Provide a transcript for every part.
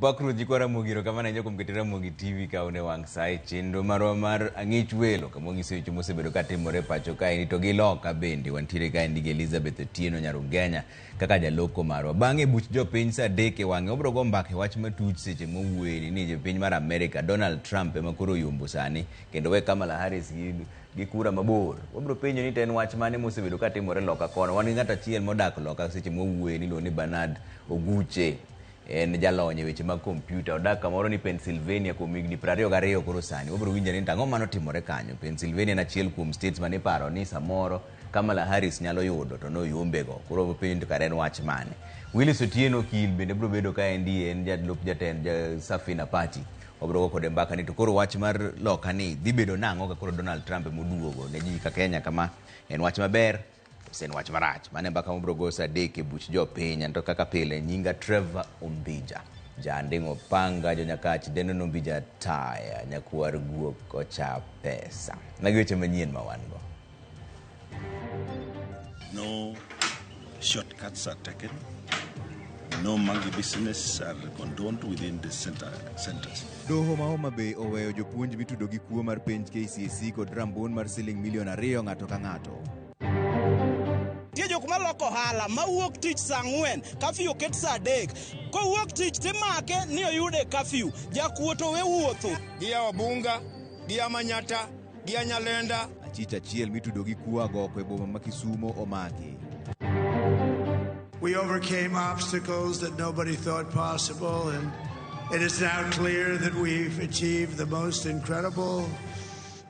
Opak Ruoth nyikwa Ramogi erokamano ahinya kuom keto Ramogi TV ka une wang' sa e chenro marwa mar Ang'ich Welo kama wanyiso weche mosebedo katimore e pacho kaendi to gi loka bende wantiere kaendi gi Elizabeth Otieno Nyarugenya kaka jaloko marwa. Bang'e buch jopiny sa 3 e wang'e wabiro go mbaka e wach matuch seche mowuoye ni jopiny mar Amerika Donald Trump ema koro oyombo sani kendo we Kamala Harris gi kura mabor. Wabiro penjo ni to en wach mane mosebedo katimore loka kono. Wan gi ng'ato achiel modak loka seche mowuoye ni iluongo ni Bernard Oguche. En jalony e weche mag kompyuta, odak kamoro ni Pennsylvania kuom higni 22 koro sani. Wabiro winjo ni to ang'o mane otimore kanyo. Pennsylvania en achiel kuom states mane iparo ni samoro Kamala Harris nyalo yudo to noyombego. Koro wabiro penjo ni to kare en wach mane. Willis Otieno Okil bende biro bedo ka endi en jalup jatend Safina Party. Wabiro go kode mbaka ni to koro wach mar loka ni dhi bedo nang'o ka koro Donald Trump ema oduogo ne ji ka Kenya kama en wach maber kose en wach marach. Mano e mbaka mabiro go sa 3 e buch jopiny. Anto kaka pile nyinga Trevor Ombija. Janding'o panga jonyakach dendo Ombija taya nyakwar guok ocha pesa. Magi weche manyien ma wan go. No shortcuts are taken. No monkey business are condoned within the centers. Doho ma Homa Bay oweyo jopuonj mitudo gi kuo mar penj KCSE kod rambun mar siling milion 2 ng'ato ka ng'ato. Nitie jok maloko ohala mawuok tich saa 4, kafyu oket saa 3. Kowuok tich timake ni oyude kafyu. Jakuo to we wuotho. Gia Wabunga, gia Manyata, gia Nyalenda. Achich achiel mitudo gi kuo agoko e boma ma Kisumo omaki. We overcame obstacles that nobody thought possible, and it is now clear that we've achieved the most incredible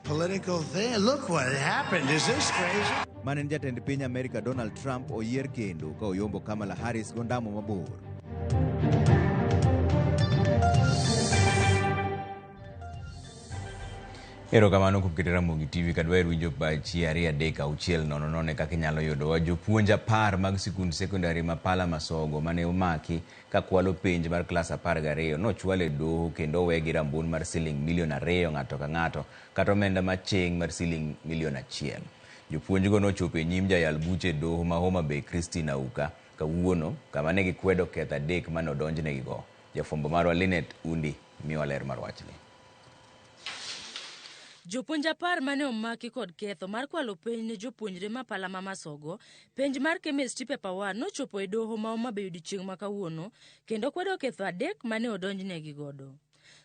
political thing. Look what happened. Is this crazy? Mane en jatend piny Amerika Donald Trump oyier kendo ka oyombo Kamala Harris gondamo mabor. Erokamano kuom keto Ramogi TV kadwaher winjo pachi 2 3 6 0 0 kaka inyalo yudowa. Jopuonj 10 mag sikund sekondari ma Pala Masogo mane omaki ka kwalo penj mar klas 12 nochwal e doho kendo owe gi rambun mar siling milion 2 ng'ato ka ng'ato kata omenda maching' mar siling milion 1. Jopuonjgo nochopo e nyim jayal buche e doho ma Homa Bay Christine Auka kawuono kama ne gikwedo ketho 3 mane odonjnegigo. Jafwambo marwa Linet Undi miyowa ler mar wachni. Jopuonj 10 mane omaki kod ketho mar kwalo penj ne jopuonjre ma Pala ma Masogo, penj mar Chemistry Paper 1 nochopo e doho ma Homa Bay odiechieng' ma kawuono kendo kwedo ketho 3 mane odonjnegi godo.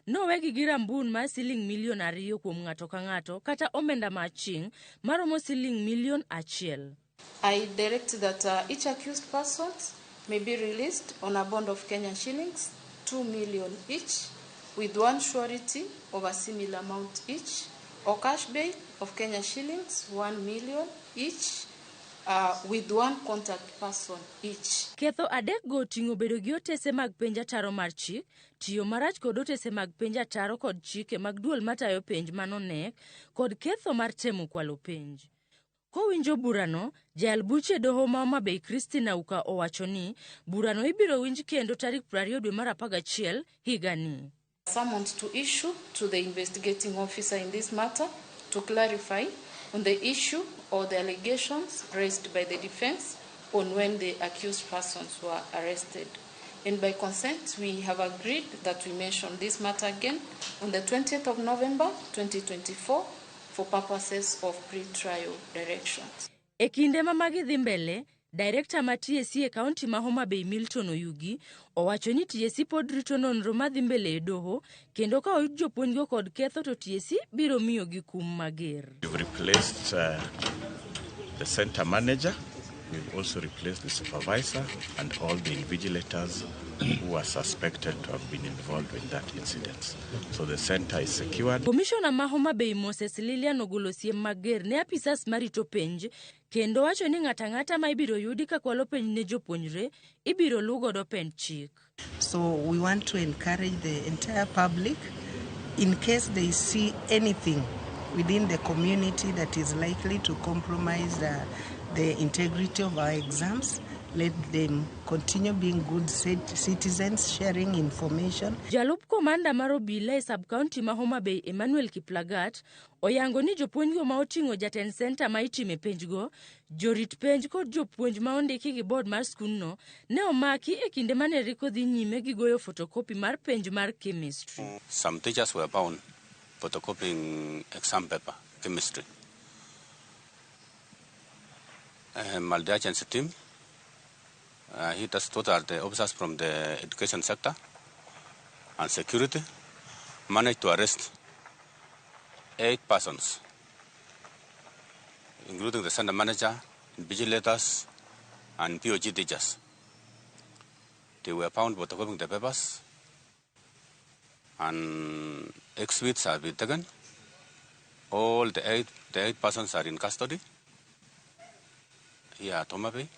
Nowegi gi rambun mar siling milion 2 kuom ng'ato ka ng'ato kata omenda ma aching' maromo siling milion 1. I direct that each accused person may be released on a bond of Kenyan shillings 2 million each, with one surety of a similar amount each, or cash bail of Kenya shillings 1 million each, with one contact person each. Ketho 3 go oting'o bedo gi otese mag penj ataro mar chik, tiyo marach kod otese mag penj ataro kod chike mag duol matayo penj manonek, kod ketho mar temo kwalo penj. Kowinjo burano, jayal buche e doho ma Homa Bay Christine Auka owacho ni burano ibiro winj kendo tarik 20 dwe mar 11 higani. Summons to issue to the investigating officer in this matter to clarify on the issue or the allegations raised by the defense on when the accused persons were arrested. And by consent, we have agreed that we mention this matter again on the 20th of November 2024 for purposes of pre-trial directions. E kinde ma magi dhi mbele, Director ma TSC e kaunti ma Homa Bay Milton Oyugi owacho ni TSC pod rito nonro madhi mbele e doho kendo ka oyud jopuonjgo kod ketho to TSC biro miyogi kum mager. We've replaced the center manager, we've also replaced the supervisor and all the invigilators who are suspected to have been involved in that incident. So the center is secured. Commissioner ma Homa Bay Moses Lilian ogolo siem mager ne apisas marito penj kendo wacho ni ng'ato ang'ata ma ibiro yudi ka kwalo penj ne jopuonjre ibiro luw godo pend chik. So we want to encourage the entire public, in case they see anything within the community that is likely to compromise the integrity of our exams, Let them continue being good citizens, sharing information. Jalup komanda mar obila e sub-county ma Homa Bay Emmanuel Kiplagat oyango ni jopuonjgo ma oting'o jatend senta ma itime penjgo, jorit penj kod jopuonj ma ondiki gi board mar skundno ne omaki e kinde mane riko dhi nyime gi goyo fotokopi mar penj mar chemistry. Some teachers were found photocopying exam paper, chemistry. Multi-agency team, he just taught the officers from the education sector and security, managed to arrest 8 persons, including the center manager, invigilators, and POG teachers. They were found photocopying the papers, and exhibits have been taken. All the eight persons are in custody here at Homa Bay.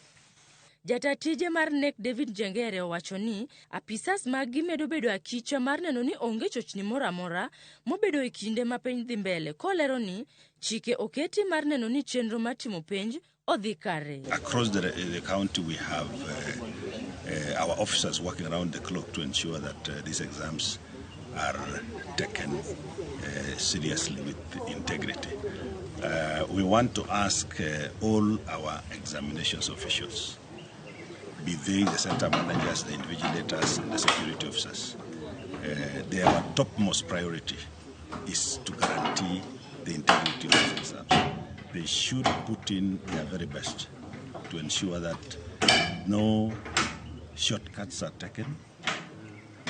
Jata tije mar KNEC David Njengere owacho ni apisas maggi medo bedo akicha mar neno ni onge chochni moro amora mobedo e kinde ma penj dhi mbele, kolero ni chike oketi mar neno ni chenro mar timo penj odhi kare. Across the county we have our officers working around the clock to ensure that these exams are taken seriously with integrity. We want to ask all our examinations officials, be they the center managers, the invigilators, and the security officers, their topmost priority is to guarantee the integrity of the exams. They should put in their very best to ensure that no shortcuts are taken,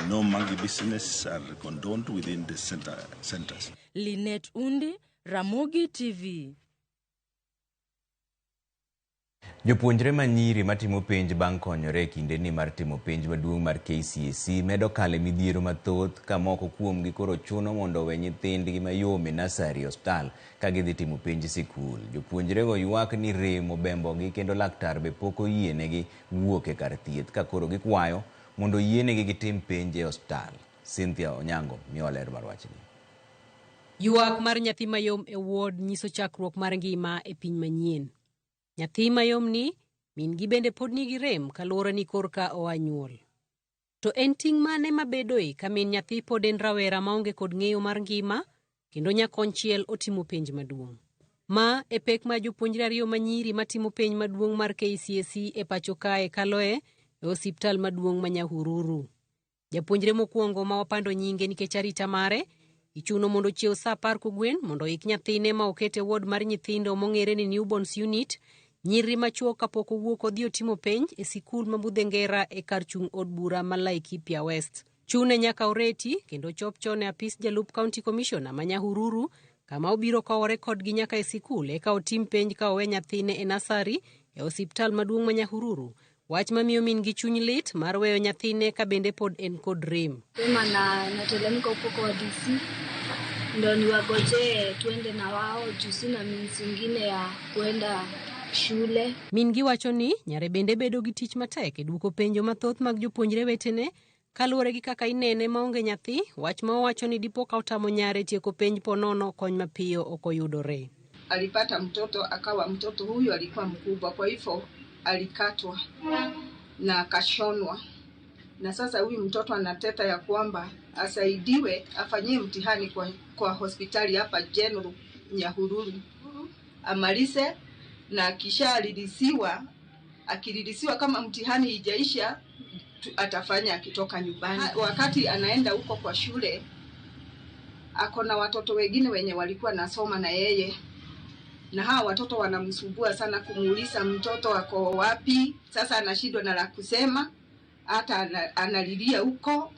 no monkey business are condoned within the centers. Lynette Undi, Ramogi TV. Jopuonjre manyiri matimo penj bang' konyore e kindeni mar timo penj maduong' mar KCSE medo kalo e midhiero mathoth ka moko kuomgi koro chuno mondo owe nyithindgi mayom e nasari osiptal ka gidhi timo penj sikul. Jopuonjrego ywak ni rem obembogi kendo laktar be pok oyienegi wuok e kar thieth ka koro gikwayo mondo oyienegi gitim penj e osiptal. Cynthia Onyango miyo ler mar wachni. Ywak mar nyathi mayom e ward nyiso chakruok mar ngima e piny manyien. Nyathi mayom ni min gi bende pod nigi rem kaluwore ni korka oa nyuol. To en ting' mane mabedoe ka min nyathi pod en rawera maonge kod ng'eyo mar ngima kendo nyakonchiel otimo penj maduong'. Ma e pek ma jopuonjre ariyo manyiri matimo penj maduong' mar KCSE e pacho kae kaloe e osiptal maduong' ma Nyahururu. Japuonjre mokwongo ma wapando nyinge nikech arita mare ichuno mondo ochiew sa 10 kogwen mondo oik nyathine ma okete ward mar nyithindo mong'ere ni Newborns Unit. Nyiri machuok kapok owuok odhi otimo penj e sikul ma Budhengera e kar chung' od bura ma Laikipia West. Chune nyaka oreti kendo chop chon e apis jalup county commissioner ma Nyahururu kama obiro kowore kodgi nyaka e sikul eka otim penj ka owe nyathine e nasari e osiptal maduong' ma Nyahururu. Wach mamiyo min gi chuny lit mar weyo nyathine ka bende pod en kod rem. Sema na natelemka huko kwa DC ndo niwagojee tuende na wao juu sina means ingine ya kuenda shule. Min gi wacho ni nyare bende bedo gi tich matek e duoko penjo mathoth mag jopuonjre wetene kaluwore gi kaka inene maonge nyathi. Wach ma owacho ni dipo ka otamo nyare tieko penj ponono kony mapiyo ok oyudore. Alipata mtoto akawa mtoto huyu alikuwa mkubwa, kwa hivyo alikatwa na akashonwa, na sasa huyu mtoto anateta ya kwamba asaidiwe afanyie mtihani kwa hospitali hapa General Nyahururu amalize, na akisharirisiwa, akiririsiwa kama mtihani ijaisha atafanya akitoka nyumbani. Wakati anaenda huko kwa shule ako na watoto wengine wenye walikuwa nasoma na yeye, na hawa watoto wanamsumbua sana kumuuliza mtoto ako wapi. Sasa anashindwa na la kusema, hata analilia huko.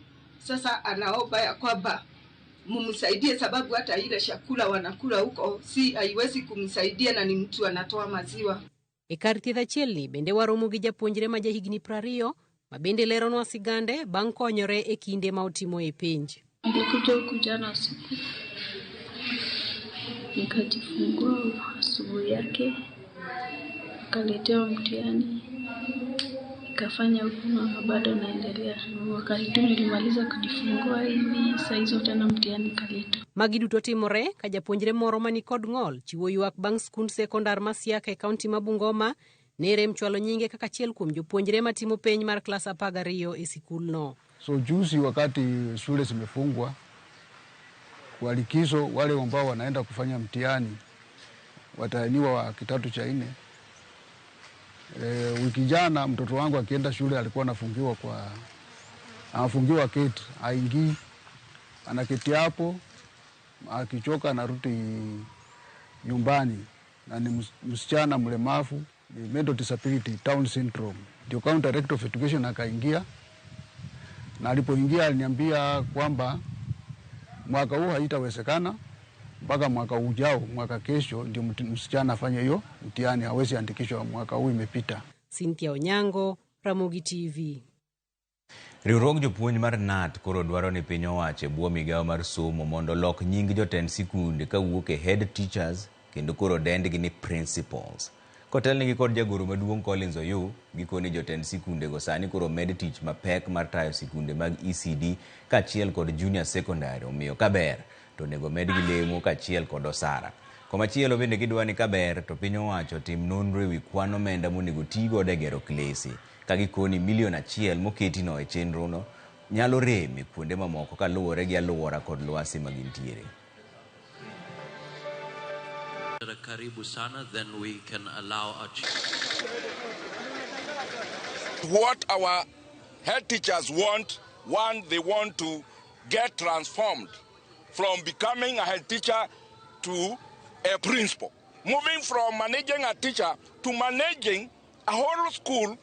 Sasa anaomba ya kwamba mumsaidie, sababu hata ile chakula wanakula huko si haiwezi kumsaidia na ni mtu anatoa maziwa. E kar thieth achielni bende waromo gi japuonjre ma jahigni 20 ma bende leronwa sigande bang' konyore e kinde ma otimo e penj. Nilikuja huku jana usiku nikajifungua asubuhi yake, nikaletewa mtihani nikafanya huku na bado naendelea. Wakati tu nilimaliza kujifungua hivi saa hizo tena mtihani kaletwa. Magi duto timore ka japuonjre moro mani kod ng'ol chiwo ywak bang' skund sekondar ma Siaka e kaunti ma Bungoma Ne rem chwalo nyinge kaka achiel kuom jopuonjre matimo penj mar klas 12 e sikulno. So juzi wakati shule zimefungwa kwa likizo, wale ambao wanaenda kufanya mtihani watahiniwa wa kidato cha nne. Wiki jana mtoto wangu akienda shule alikuwa anafungiwa gate, haingii, anaketi hapo, akichoka anarudi nyumbani, na ni msichana mlemavu, ni mental disability, Down syndrome. Ndio County Director of Education akaingia, na alipoingia aliniambia kwamba mwaka huu haitawezekana, mpaka mwaka ujao, mwaka kesho ndio msichana afanye hiyo mtihani, hawezi andikishwa mwaka huu imepita. Cynthia Onyango, Ramogi TV. Riwruog jopuonj mar KNUT koro dwaro ni piny owacho e bwo migawo mar somo mondo olok nying jotend sikunde kawuok e head teachers kendo koro dendgi ni principals. Kotelnegi kod jagoro maduong' Collins Oyuu, gikoni jotend sikundego sani koro med tich mapek mar tayo sikunde mag ECD kaachiel kod junior secondary, omiyo kaber to onego medgi lemo kaachiel kod osara. Komachielo bende gidwa ni kaber to piny owacho otim nonro ewi kwan omenda monego ti godo e gero klese, ka gikoni milion 1 moketino e chenrono nyalo rem e kuonde mamoko kaluwore gi alwora kod lwasi ma gintiere. Karibu sana, then we can allow our What our head teachers want, one, they want to get transformed from becoming a head teacher to a principal. Moving from managing a teacher to managing a whole school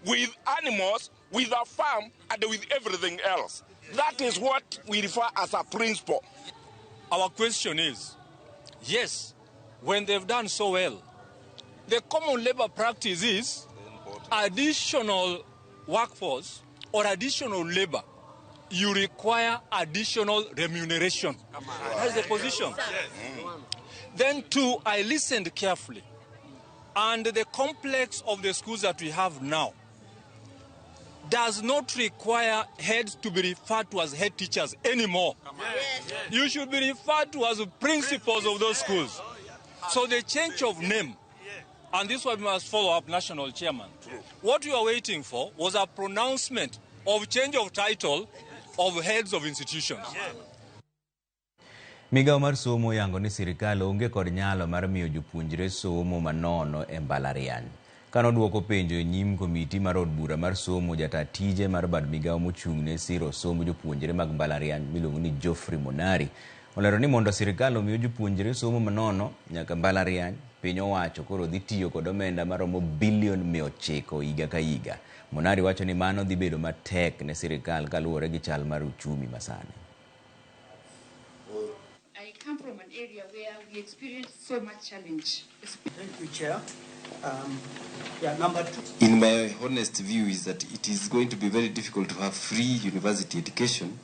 with animals, with a farm, and with everything else. That is what we refer as a principal. Our question is, yes, when they've done so well, the common labor practice is additional workforce or additional labor. You require additional remuneration. That's the position. Then two, I listened carefully. And the complex of the schools that we have now does not require heads to be referred to as head teachers anymore. You should be referred to as principals of those schools. So the change of name, and this one we must follow up, national chairman. What we are waiting for was a pronouncement of change of title of heads of institutions. Migawo mar somo oyango ni sirikal onge kod nyalo mar miyo jopuonjre somo manono e mbalariany. Kanoduoko penjo e nyim komiti mar od bura mar somo, jata tije mar bad migawo mochung' ne siro somb jopuonjre mag mbalariany miluongo ni Geoffrey Monari olero ni mondo sirikal omiyo jopuonjre somo manono nyaka mbalariany, piny owacho koro dhi tiyo kod omenda maromo bilion 900 higa ka higa. Monari wacho ni mano dhi bedo matek ne sirikal kaluwore gi chal mar uchumi masani. I come from an area where we experience so much challenge. Thank you, Chair. Number two. In my honest view is that it is going to be very difficult to have free university education,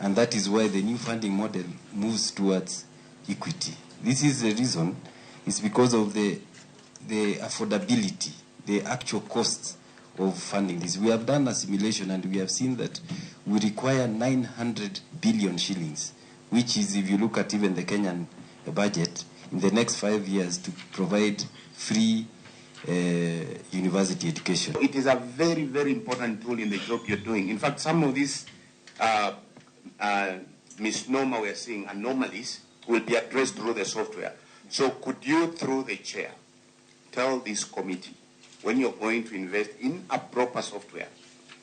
and that is why the new funding model moves towards equity. This is the reason, it's because of the affordability, the actual cost of funding this. We have done a simulation and we have seen that we require 900 billion shillings, which is, if you look at even the Kenyan budget, in the next 5 years to provide free university education. It is a very, very important tool in the job you're doing. In fact, some of these misnomer we're seeing, anomalies, will be addressed through the software. So could you, through the chair, tell this committee when you're going to invest in a proper software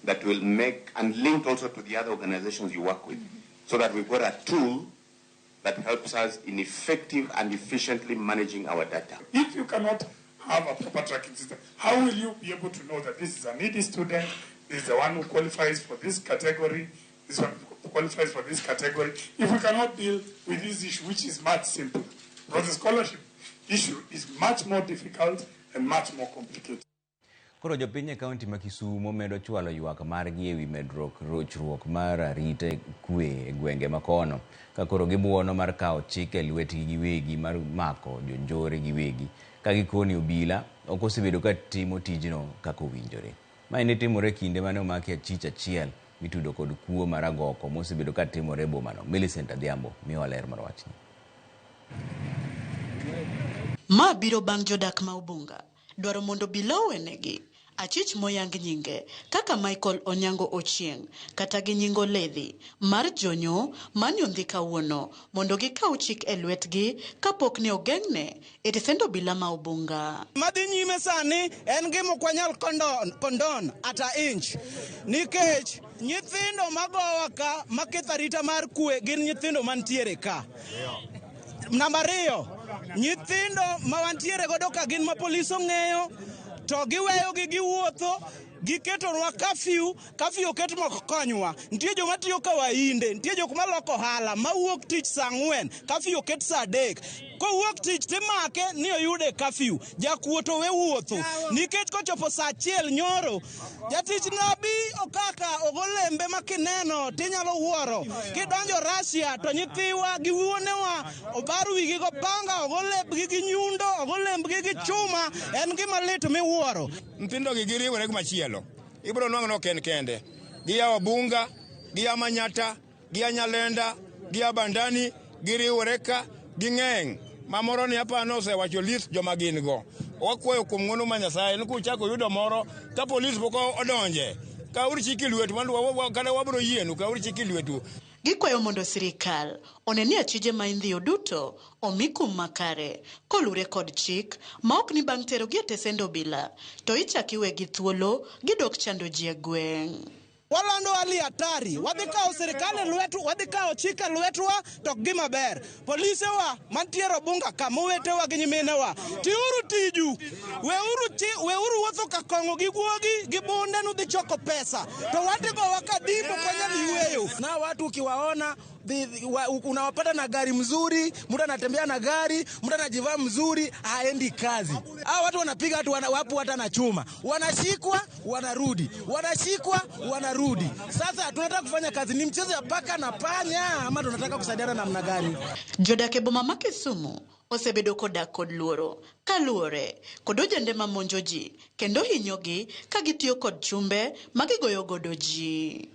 that will make, and link also to the other organizations you work with, so that we've got a tool that helps us in effective and efficiently managing our data. If you cannot have a proper tracking system, how will you be able to know that this is a needy student, this is the one who qualifies for this category, this one qualifies for this category? If we cannot deal with this issue, which is much simpler, because the scholarship issue is much more difficult and much more complicated. Koro jopiny e kaunti ma Kisumo medo chwalo ywak margi ewi medruok rochruok mar arita kwe e gwenge makono, ka koro gibuono mar kawo chik e lwetgi giwegi mar mako jonjore giwegi, ka gikoni obila ok osebedo ka timo tijno kaka owinjore. Mae ne timore kinde mane omaki achich achiel mitudo kod kuo mar agoko mosebedo ka timore e bomano. Millicent Adhiambo miyowa ler mar wachni. Ma biro bang' jodak ma Ubunga dwaro mondo obila owenegi achich moyang nyinge kaka Michael Onyango Ochieng kata gi nying Oledhi mar jonyo mane ondhi kawuono mondo gikaw chik e lwetgi kapok ne ogeng'ne e tesend obila ma Obunga. Madhi nyime sani en gima ok wanyal condone at a inch nikech nyithindo magowa ka maketho arita mar kwe gin nyithindo mantiere ka. Namba ariyo, nyithindo ma wantiere godo ka gin ma polis ong'eyo to giweyogi giwuotho giketonwa kafyu, kafyu oket mok konywa. Nitie joma tiyo ka wainde, nitie jok maloko ohala mawuok tich saa 4, kafyu oket saa 3. Kowuok tich timake ni oyude kafyu, jakuo to we wuotho nikech kochopo saa 1 nyoro jatich nabi okaka ogo lembe ma kineno tinyalo wuoro. Kidonjo Russia to nyithiwa gi wuonewa obar wigi go panga, ogo lembgi gi nyundo, ogo lembgi gi chuma, en gima lit miwuoro. Nyithindo gi giriwore gi machielo, ibiro nwang'o ni ok en kende. Gia Obunga, gia Manyata, gia Nyalenda, gia Bandani, giriwore ka ging'eng'. Mamoro ni apano osewacho list joma gin go. Wakwayo kuom ng'wono ma Nyasaye ni kuchako yudo moro ka polis pok odonje, kauru chik e lwetu, kata wabiro yienu, kauru chik e lwetu. Gikwayo mondo sirikal one ni achije ma indhiyo duto omi kum makare kolure kod chik ma ok ni bang' terogi e tesend obila to ichak iwegi thuolo gidok chando ji e gweng'. Walando hali hatari, wadhi kawo sirikal e lwetwa, wadhi kawo chik e lwetwa to ok gima ber. Polisewa mantiere Obunga ka, mowetewa gi nyiminewa, tiuru tiju, weuru wuotho ka kong'o gi guogi gi bunde nudhi choko pesa to watigowa ka dimbo ok wanyal yweyo. Na watu ukiwaona unawapata na gari mzuri, mtu anatembea na gari, mtu anajivaa mzuri, haendi kazi. Hao watu wanapiga watu, wapo hata na chuma. Wanashikwa, wanarudi. Wanashikwa, wanarudi. Sasa tunataka kufanya kazi, ni mchezo ya paka na panya ama tunataka kusaidiana namna gani? Jodak e boma ma Kisumu osebedo kodak kod luoro kaluwore kod ojende mamonjo ji kendo hinyogi ka gitiyo kod chumbe ma gigoyo godo ji.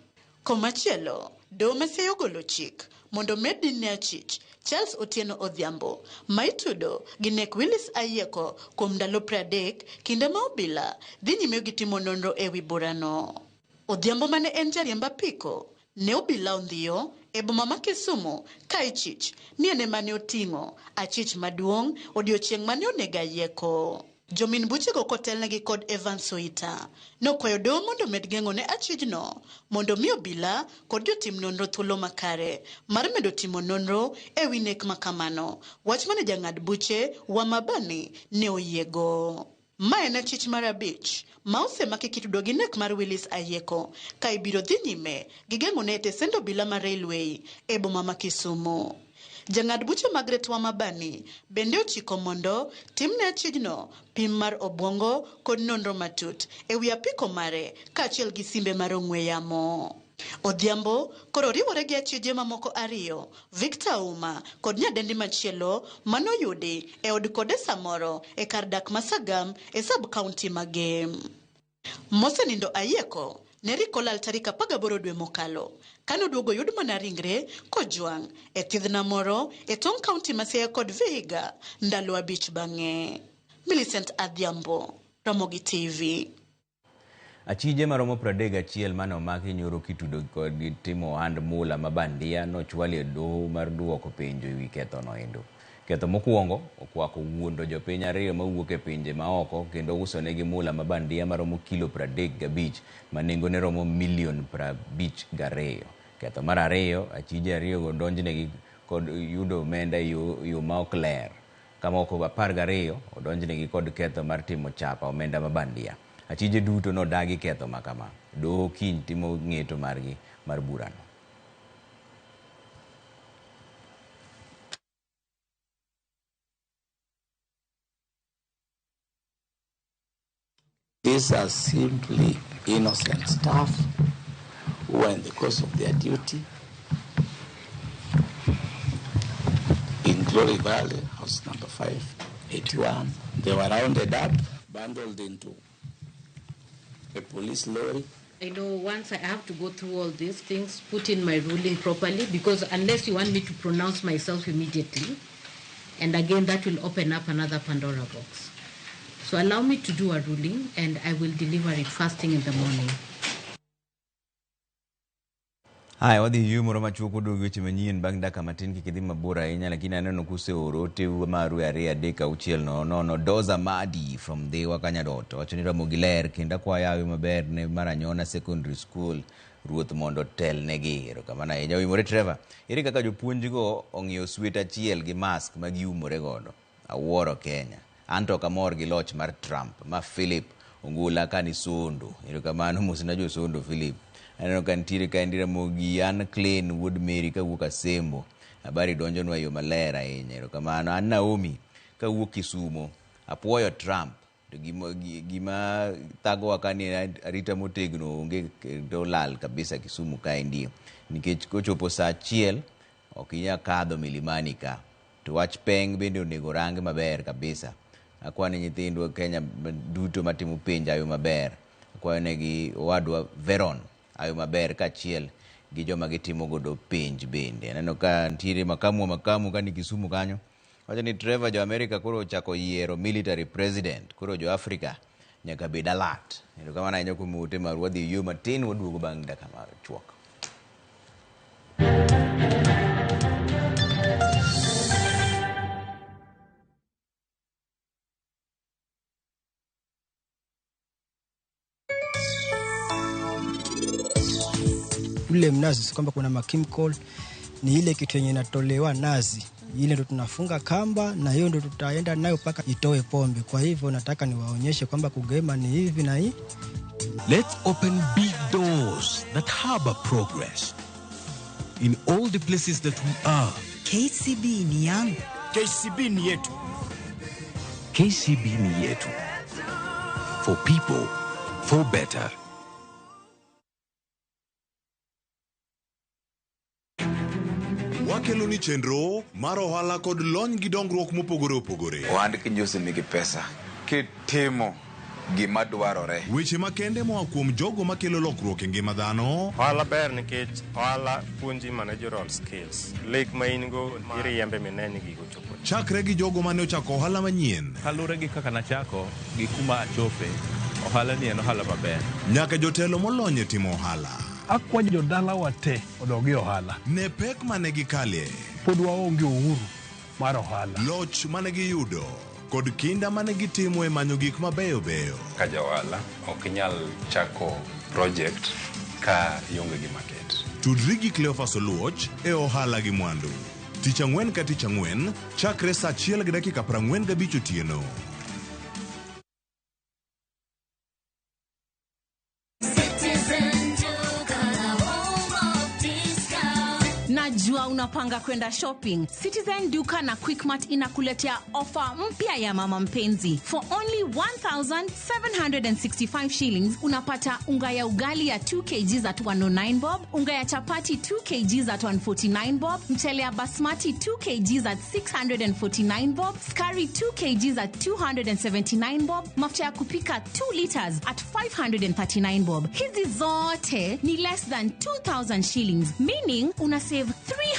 Komachielo, doho ma Siaya ogolo chik mondo med din ne achich Charles Otieno Odhiambo ma itudo gi nek Willis Ayieko kuom ndalo 30 kinde ma obila dhi nyime gi timo nonro ewi burano. Odhiambo mane en jariemb apiko ne obila ondhiyo e boma ma Kisumu ka ichich ni en ema ne oting'o achich maduong' odiochieng' mane onego Ayieko. Jomin buchego kotelnegi kod Evans Oita nokwayo doho mondo med geng'o ne achijno mondo mi obila kod jotim nonro thuolo makare mar medo timo nonro ewi nek makamano, wach mane jang'ad buche Wamabani ne oyiego. Ma en achich mar 5 ma osemaki kitudo gi nek mar Willis Ayieko ka ibiro dhi nyime gi geng'o ne e tesend obila mar Railway e boma ma Kisumu. Jang'ad buche Margaret Wamabani bende ochiko mondo timne achijno pim mar obwongo kod nonro matut ewi apiko mare kaachiel gi simbe mar ong'we yamo. Odhiambo koro riwore gi achije mamoko 2, Victor Uma kod nyadendi machielo manoyudi e od kode samoro e kar dak ma Sagam e sub county ma Gem. Mosenindo Ayieko ne rik olal tarik 18 dwe mokalo kanoduogo yud mana ringre kojwang' e thidhna moro e tong' county ma Siaya kod Vihiga ndalo 5 bang'e. Millicent Adhiambo, Ramogi TV. Achije maromo 31 mane omaki nyoro kitudo kod timo ohand mula ma bandia nochwali e doho mar duoko penjo ewi kethono endo. Ketho mokwongo okwako wuondo jopiny 2 mawuok e pinje maoko kendo usonegi mula ma bandia maromo kilo 35 ma nengone romo milion 52. Ketho mar ariyo, achije 2 go odonjnegi kod yudo omenda e yo ma ok ler. Ka moko 12 odonjnegi kod ketho mar timo chapa omenda ma bandia. Achije duto nodagi ketho makama. Doho kiny timo ng'eto margi mar burano. These are simply innocent staff who are in the course of their duty in Glory Valley, house number 581. They were rounded up, bundled into a police lorry. I know once I have to go through all these things, put in my ruling properly, because unless you want me to pronounce myself immediately, and again that will open up another Pandora box. So allow me to do a ruling and I will deliver it first thing in the morning. Haya, wadhi yueyo moro machuok waduogo gi weche manyien bang' dakika matin kik idhi mabor ahinya lakini aneno kuseoro oteu maru e 2 3 6 0 0 Doza Madi from Dhiwa Kanyadot wacho ni Ramogi ler kendo akwayo hawi maber ne Maranyona Secondary School ruoth mondo otelnegi. Erokamano ahinya. Oimore Trevor, ere kaka jopuonjgo ong'iewo sweta achiel gi mask ma giumore godo? Awuoro Kenya. Anto ok amor gi loch mar Trump. Ma Philip Ongula kani Sondo. Erokamano mosna jo Sondo Philip. Aneno ka nitiere kaendi Ramogi Ann Clean wuod Mary kawuok Asembo. Habari donjonwa e yo maler ahinya. Erokamano. An Naomi kawuok Kisumo. Apuoyo Trump. To gima, gima thagowa ka ni arita motegno onge kendo lal kabisa Kisumu kaendi. Nikech kochopo saa achiel ok inyal kadho milimani ka. To wach peng bende onego rang maber kabisa. Akwa ni nyithindwa Kenya duto matimo penj ayo maber. Akwayo negi owadwa Veron ayo maber kaachiel gi joma gitimo godo penj bende. Aneno ka nitiere makamu wa makamu ka ni Kisumu kanyo. Wacho ni Trevor jo Amerika koro ochako yiero military president. Koro jo Afrika nyaka bed alert. Erokamano ahinya kuom ote maru. Wadhi yo matin waduogo bang' dakika machuok. Ule mnazi si kwamba kuna makemikali, ni ile kitu yenye inatolewa nazi ile ndo tunafunga kamba na hiyo ndo tutaenda nayo mpaka itoe pombe. Kwa hivyo nataka niwaonyeshe kwamba kugema ni hivi na hii. Let's open big doors that harbor progress in all the places that we are. KCB ni yangu. KCB ni yetu. KCB ni yetu. For people, for better. Wakelo ni chenro mar ohala kod lony gi dongruok mopogore opogore. Ohand kinjosi nigi pesa kitimo gima dwarore. Weche makende moa kuom jogo makelo lokruok e ngima dhano. Ohala ber nikech ohala puonji managerial skills. Lek ma in go iriembe mine ni gigo chopo. Chakre gi jogo mane ochako ohala manyien. Kaluwore gi kaka nachako gi kuma achope, ohala ni en ohala maber. Nyaka jotelo molony e timo ohala. Akwayo jodalawa te odog e ohala. Ne pek mane gikale. Pod waonge uhuru mar ohala. Loch mane giyudo kod kinda mane gitimo e manyo gik mabeyo beyo. Ka ja ohala ok inyal chako project ka ionge gi market. Tudri gi Cleophas Oluoch e ohala gi mwandu. Tich ang'wen ka tich ang'wen chakre saa 1:45 otieno. Najua unapanga kwenda shopping. Citizen Duka na Quickmart inakuletea ofa mpya ya mama mpenzi. For only 1765 shillings unapata unga ya ugali ya 2 kg at 109 bob, unga ya chapati 2 kg at 149 bob, mchele ya basmati 2 kg at 649 bob, skari 2 kg at 279 bob, mafuta ya kupika 2 liters at 539 bob. Hizi zote ni less than 2000 shillings, meaning una save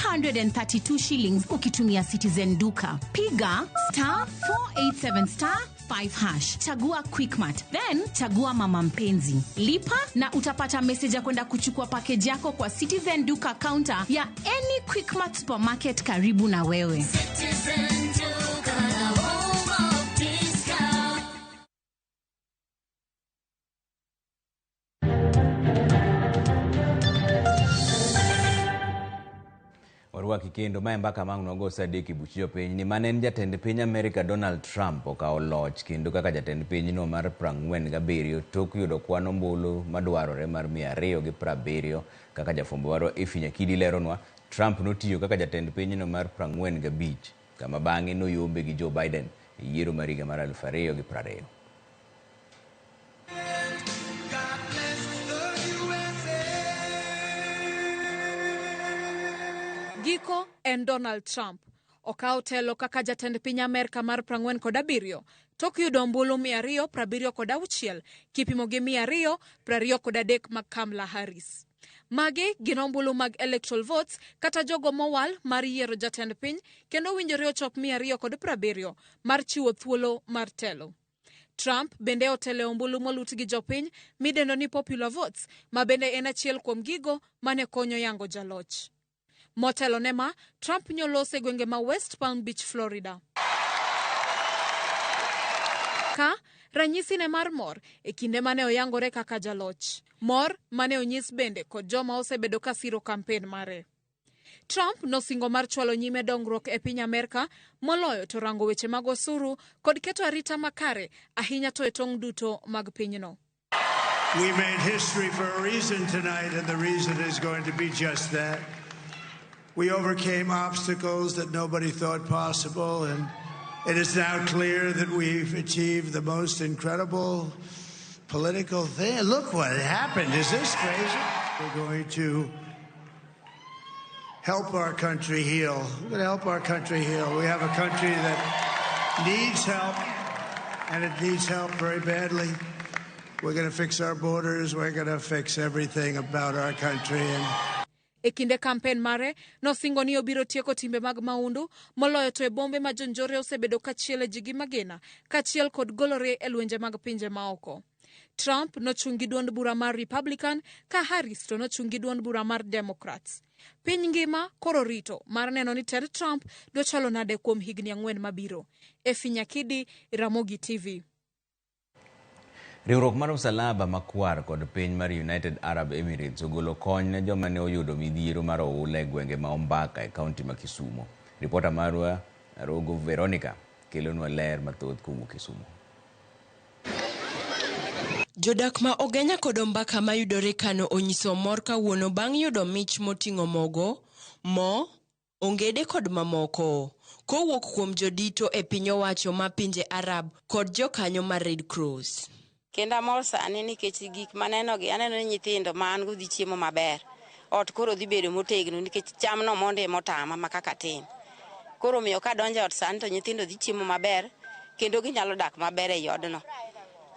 332 shillings ukitumia Citizen Duka. Piga star 487 star 5 hash. Chagua Quickmart, then chagua mama mpenzi. Lipa na utapata message ya kwenda kuchukua package yako kwa Citizen Duka counter ya any Quickmart supermarket karibu na wewe. Citizen Duka, the home of discount. Warwaki kendo mae mbaka ma ang' nwago sa 3 e buch jopiny ni mane en jatend piny Amerika Donald Trump okawo loch kendo kaka jatend pinyno mar 47 tok yudo kwan ombulu madwarore mar 270 kaka jafwambo marwa Effie Nyakidi leronwa. Trump notiyo kaka jatend pinyno mar 45 kama bang'e noyombe gi Joe Biden e yiero mar higa mar 2020. Giko en Donald Trump. Okawo telo kaka jatend piny Amerka mar 47 tok yudo ombulu 276 kipimo gi 223 mag Kamala Harris. Magi gin ombulu mag electoral votes kata jogo mowal mar yiero jatend piny kendo winjore ochop 270 mar chiwo thuolo mar telo. Trump bende otelo e ombulu molut gi jopiny midendo ni popular votes, ma bende en achiel kuom gigo mane konyo yango jaloch. Motelo ne ma, Trump nyoloso e gwenge ma West Palm Beach, Florida. Ka ranyisi ne mar mor e kinde mane oyangore kaka jaloch. Mor mane onyis bende kod joma osebedo ka siro kampen mare. Trump nosingo mar chwalo nyime dongruok e piny Amerka moloyo to rango weche mag osuru kod keto arita makare ahinya to e tong' duto mag pinyno. We made history for a reason tonight, and the reason is going to be just that. We overcame obstacles that nobody thought possible, and it is now clear that we've achieved the most incredible political thing. Look what happened. Is this crazy? We're going to help our country heal. We're going to help our country heal. We have a country that needs help, and it needs help very badly. We're going to fix our borders. We're going to fix everything about our country. And E kinde kampen mare, nosingo ni obiro tieko timbe mag mahundu moloyo to e bombe ma jonjore osebedo kachiele ji gi magina kaachiel kod golore e lwenje mag pinje maoko. Trump nochung' gi duond bura mar Republican ka Harris to nochung' gi duond bura mar Democrats. Piny ngima koro rito mar neno ni tend Trump dochalo nade kuom higni 4 mabiro. Effie Nyakidi, Ramogi TV. Riwruok mar Msalaba Makwar kod piny mar United Arab Emirates ogolo kony ne joma ne oyudo midhiero mar oula e gwenge ma Ombaka e kaunti ma Kisumu. Ripota marwa Arogo Veronica kelonwa ler mathoth kowuok Kisumu. Jodak ma Ogenya kod Ombaka mayudore Kano onyiso mor kawuono bang' yudo mich moting'o mogo, mo, ongede kod mamoko kowuok kuom jodito e piny owacho ma pinje Arab kod jokanyo mar Red Cross. Kendo amor sani nikech gik manenogi, aneno ni nyithindo ma an go dhi chiemo maber. Ot koro dhi bedo motegno nikech chamno mondo ema otama ma kaka tin. Koro omiyo kadonjo e ot sani to nyithindo dhi chiemo maber kendo ginyalo dak maber ei odno.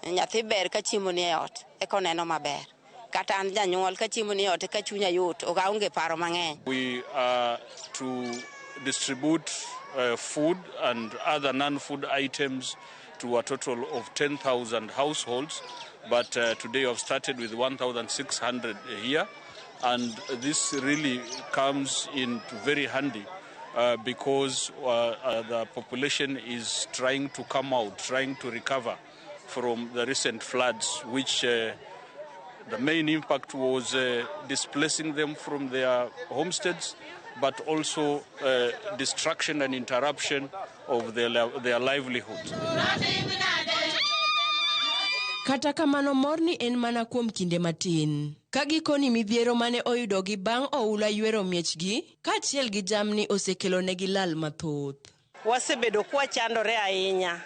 Nyathi ber ka chiemo ni e ot eka oneno maber. Kata an janyuol ka chiemo ni e ot eka chunya yot, ok aonge paro mang'eny. We are to distribute food and other non-food items to a total of 10,000 households, but today we have started with 1,600 here, and this really comes in very handy because the population is trying to come out, trying to recover from the recent floods, which the main impact was displacing them from their homesteads, but also destruction and interruption of their livelihood. Kata kamano morni en mana kuom kinde matin. Ka gikoni midhiero mane oyudogi bang' oula ywero miechgi, kaachiel gi jamni osekelonegi lal mathoth. Wasebedo kwachandore ahinya.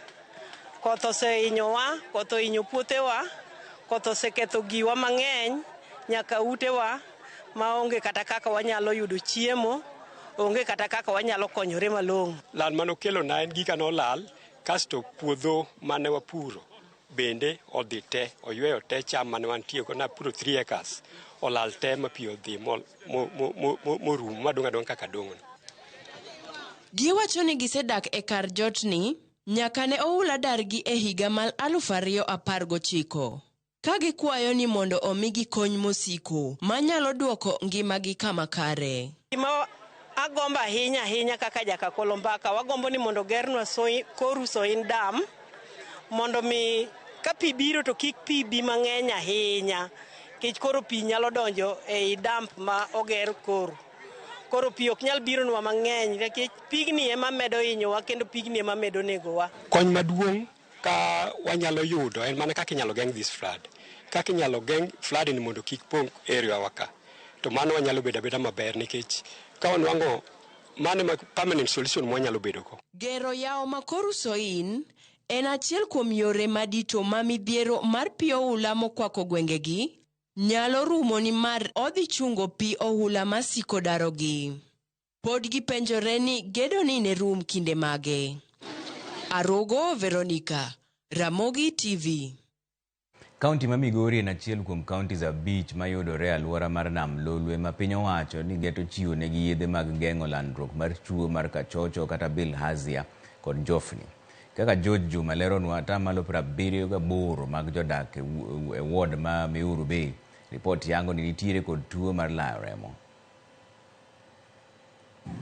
Koth osehinyowa, koth ohinyo puothewa, koth oseketho giwa mang'eny, nyaka utewa, maonge kata kaka wanyalo yudo chiemo, onge kata kaka wanyalo konyore malong'o. Lal manokelo na en gika nolal, kasto puodho mane wapuro bende odhi te, oyweyo te cham mane wantie go, napuro 3 acres, olal te ma pi odhi morumo madong' adong'a kaka dong'no. Giwacho ni gisedak e kar jotni nyaka ne oula dargi e higa mar 2019. Ka gikwayo ni mondo omigi kony mosiko manyalo duoko ngimagi kama kare. Gima agombo ahinya ahinya kaka Jakakolo Mbaka, wagombo ni mondo gernwa Koru Soin Dam mondo mi ka pi biro to kik pi bi mang'eny ahinya, nikech koro pi nyalo donjo ei damp ma oger Koru. Koro pi ok nyal bironwa mang'eny nikech pigni ema medo hinyowa kendo pigni ema medo negowa. Kony maduong' ka wanyalo yudo en mana kaka inyalo geng' this flood. Kaka inyalo geng' flood ni mondo kik pong' area wa ka. To mano wanyalo bedo abeda maber nikech ka wanwang'o mano ema permanent solution mwanyalo bedo go. Gero yawo ma Koru Soin en achiel kuom yore madito ma midhiero mar pi oula mokwako gwengegi nyalo rumo nimar odhi chungo pi oula masiko darogi. Pod gipenjore ni gedo ni ne rum kinde mage. Arogo Veronica, Ramogi TV. Kaunti ma Migori en achiel kuom kauntis 5 mayudore e alwora mar Nam Lolwe ma piny owacho ni geto chiwo negi yedhe mag geng'o landruok mar tuo mar kachocho kata bilharzia kod njofni. Kaka George Juma leronwa, atamalo 78 mag jodak e ward ma Muhuru Bay ripot yango ni nitiere kod tuo mar layo remo.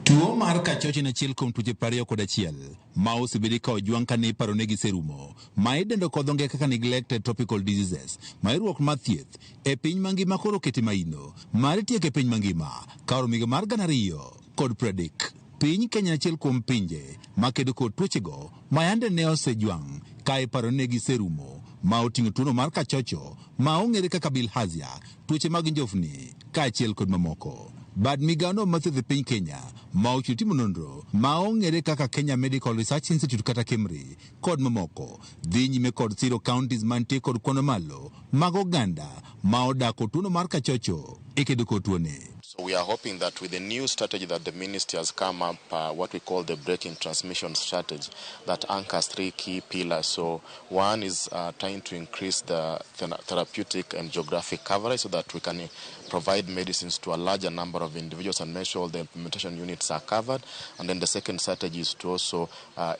Tuo mar kachocho en achiel kuom tuoche 21 ma osebedi ka ojwang' kane iparo ne giserumo, ma idendo kod dho ngere kaka neglected tropical diseases, ma riwruok mar thieth e piny mangima koro okete maino mar tieko e piny mangima ka oromo higa mar 2030. Piny Kenya en achiel kuom pinje makedo kod tuochego ma yande ne osejwang' ka iparo ne giserumo, ma oting'o tuono mar kachocho ma ong'ere kaka bilharzia, tuoche mag njofni kaachiel kod mamoko. Bad migawono mar thieth e piny Kenya ma ochiwo timo nonro ma ong'ere kaka Kenya Medical Research Institute kata KEMRI kod mamoko dhi nyime kod siro counties mantie kod kwan mamalo mag oganda ma odak kod tuono mar kachocho e kedo kod tuoni. So we are hoping that with the new strategy that the ministry has come up, what we call the breaking transmission strategy, that anchors three key pillars. So one is trying to increase the therapeutic and geographic coverage so that we can provide medicines to a larger number of individuals and make sure all the implementation units are covered. And then the second strategy is to also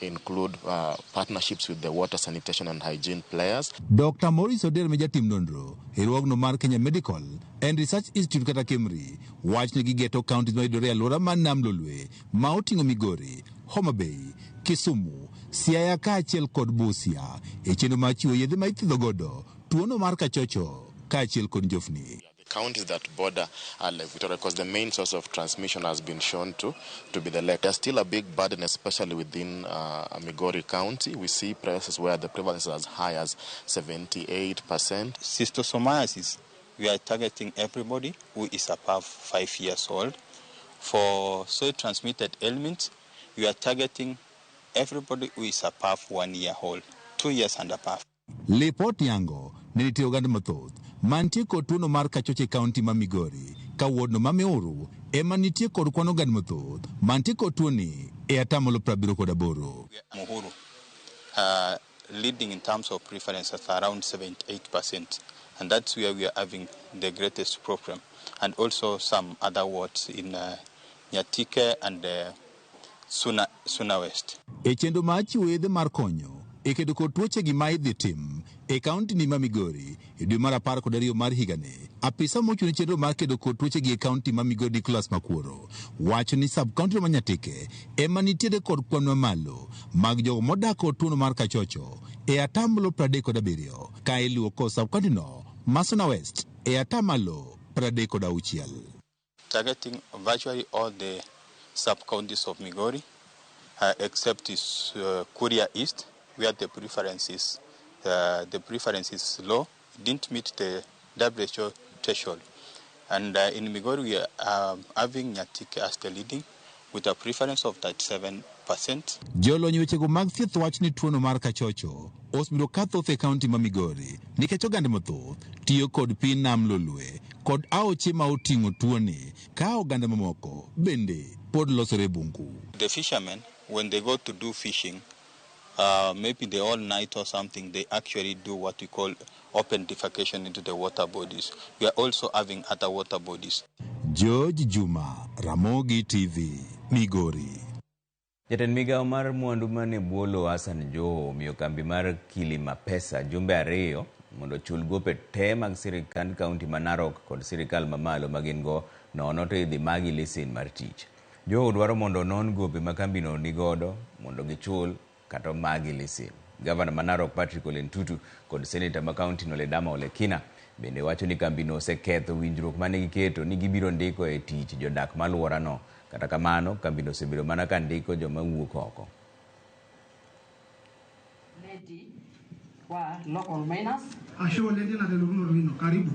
include partnerships with the water, sanitation and hygiene players. Dr. Maurice Oder ma jatim nonro e riwruogno mar Kenya Medical and Research Institute kata KEMRI wach ni gigeto counties mayudore e alwora mar Nam Lolwe ma oting'o Migori, Homa Bay, Kisumu, Siaya kaachiel kod Busia e chenro mar chiwo yedhe ma ithiedho godo tuono mar kachocho kaachiel kod njofni. Counties that border Lake Victoria, because the main source of transmission has been shown to be the lake. There's still a big burden, especially within Migori County. We see places where the prevalence is as high as 78%. Schistosomiasis, we are targeting everybody who is above 5 years old. For soil-transmitted ailments, we are targeting everybody who is above 1 year old, 2 years and above. Lipot yango ne nitie oganda mathoth mantie kod tuono mar kachocho e kaunti ma Migori ka wodno ma Muhuru ema nitie kod kwan oganda mathoth mantie kod tuoni e atamalo 78. Muhuru leading in terms of preference at around 78%, and that's where we are having the greatest problem, and also some other wards in Nyatike and Suna West. E chenro mar chiwo yedhe mar konyo e kedo kod tuoche gi ma idhi tim e kaunti ni ma Migori e dwe mar 12 mar higani, apisa mochung' ne chenro mar kedo kod tuoche gi e kaunti ma Migori Nicholas Makuoro wacho ni sub kaunti ma Nyatike ema nitiere kod kwan mamalo mag jogo modak kod tuono mar kachocho e atamalo 37 ka iluwo kod sub kaunti no ma Suna West e atamalo 36. Targeting virtually all the sub counties of Migori except is Kuria East, where the preference is low, didn't meet the WHO threshold. And in Migori, we are having Nyatike as the leading with a preference of 37%. Jolony wechego mag thieth wach ni tuono mar kachocho osebedo ka thoth e kaunti ma Migori nikech oganda mathoth tiyo kod pi nam Lolwe kod aoche ma oting'o tuoni ka oganda mamoko bende pod losore bungu. The fishermen, when they go to do fishing, maybe the all night or something, they actually do what we call open defecation into the water bodies. We are also having other water bodies. George Juma, Ramogi TV, Migori. Jatend migawo mar mwandu mane bwo lowo Hassan Joho omiyo kambi mar Kilima Pesa jumbe 2 mondo ochul gope te mag sirikand kaunti ma Narok kod sirikal mamalo ma gin go nono to idhi magi lesen mar tich. Joho dwaro mondo onon gope ma kambino nigodo mondo gichul kata magi lesen. Gavana ma Narok Patrick Ole Ntutu kod seneta ma kaunti no Ledama Olekina bende wacho ni kambino oseketho winjruok mane giketo ni gibiro ndiko e tich jodak maluorano. Kata kamano, kambino osebedo mana ka ndiko joma wuok oko. Wa local miners. Ashe oleng tina telurino karibu.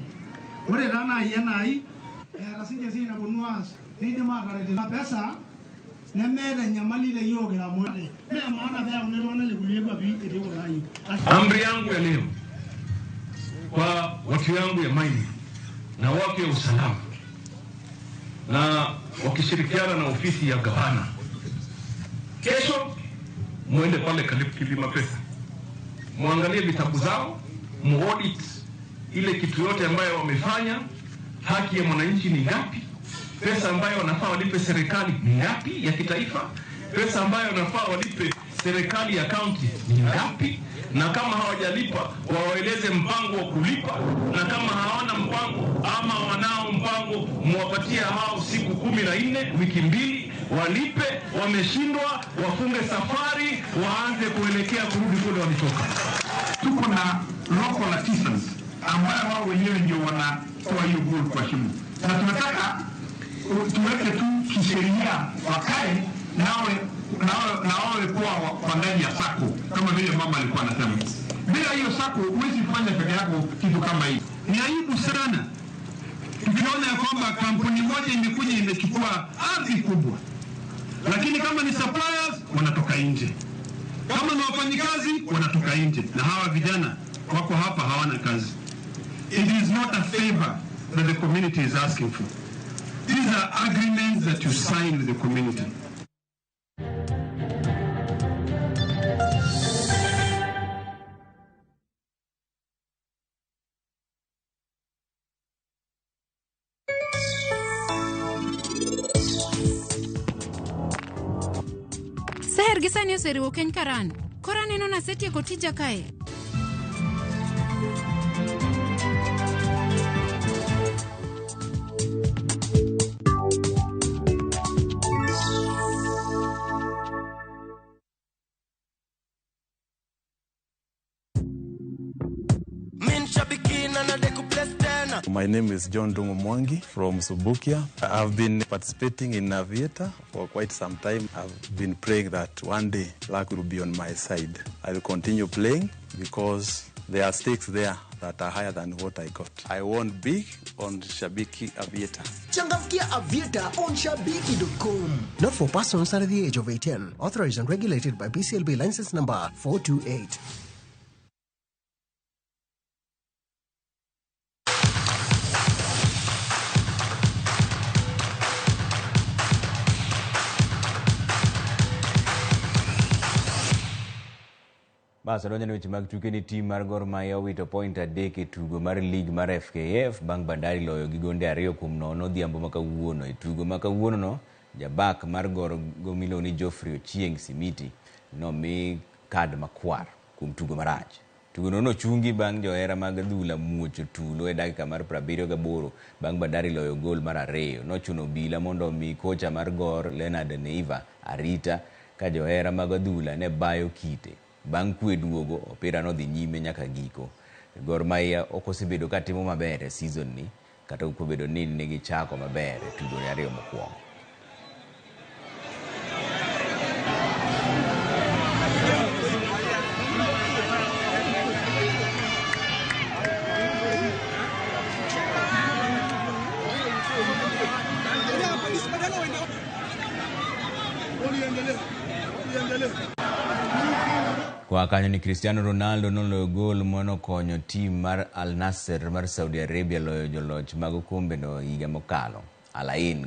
Ore taa naaji enai eeta sinche esiai naponu aas nidim aataret ina pesa nemeeta enyamali te yiok kira amu mee maana peyauni iltung'anak le kulie kwapi etii kuna ayiok. Amri yangu ya leo kwa watu yangu ya mining na watu ya usalama na wakishirikiana na ofisi ya gavana, kesho muende pale Kilima Pesa, muangalie vitabu zao, muaudit ile kitu yote ambayo wamefanya, haki ya mwananchi ni ngapi, pesa ambayo wanafaa walipe serikali ni ngapi ya kitaifa, pesa ambayo wanafaa walipe serikali ya kaunti ni ngapi, na kama hawajalipa wawaeleze mpango wa kulipa, na kama hawana mpango ama wanao mpango, muwapatie hao siku 14, wiki 2 walipe. Wameshindwa, wafunge safari, waanze kuelekea kurudi kule walitoka. Tuko na local artisans ambao wao wenyewe ndio wanatoa hiyo gold kwa shimo, na tunataka tuweke tu kisheria wakae na wawe kuwa kwa ndani ya sako, kama vile mama alikuwa anasema. Bila hiyo sako huwezi kufanya peke yako kitu kama hii. Ni aibu sana tukiona ya kwamba kampuni moja imekuja imechukua ardhi kubwa, lakini kama ni suppliers wanatoka nje, kama ni wafanyikazi wanatoka nje, na hawa vijana wako hapa hawana kazi. It is not a favor that the community is asking for. These are agreements that you sign with the community. Seher gi sani oseriwo keny karan. Koro aneno nasetieko tija kae. My name is John Dungu Mwangi from Subukia. I've been participating in Aviator for quite some time. I've been praying that one day luck will be on my side. I will continue playing because there are stakes there that are higher than what I got. I won big on Shabiki Aviator. Changamkia Aviator on Shabiki.com. Not for persons under the age of 18. Authorized and regulated by BCLB license number 428. Bas odonjo ne weche mag tuke ni tim mar Gor Mahia owito point 3 e tugo mar lig mar FKF bang' Bandari loyo gi gonde 2-0 odhiambo ma kawuono. E tugo ma kawuono no, jabak mar Gor miluongo ni Geoffrey Ochieng Simiti nomi kad makwar kuom tugo marach. Tugo no nochungi bang' johera mag adhula muocho tulo e dakika mar 78 bang' Bandari loyo gol mar 2. Nochuno obila mondo omi kocha mar Gor Leonard Neiva arita ka johera mag adhula ne bayo kite. Bang' kwe duogo, opira nodhi nyime nyaka giko. Gor Mahia ok osebedo ka timo maber e season ni, kata obedo ni ne gichako maber e tugo 2 mokwongo. Kwa kanyo ni Cristiano Ronaldo noloyo gol manokonyo tim mar Al Nassr mar Saudi Arabia loyo joloch mag okombe no higa mokalo. Al Ain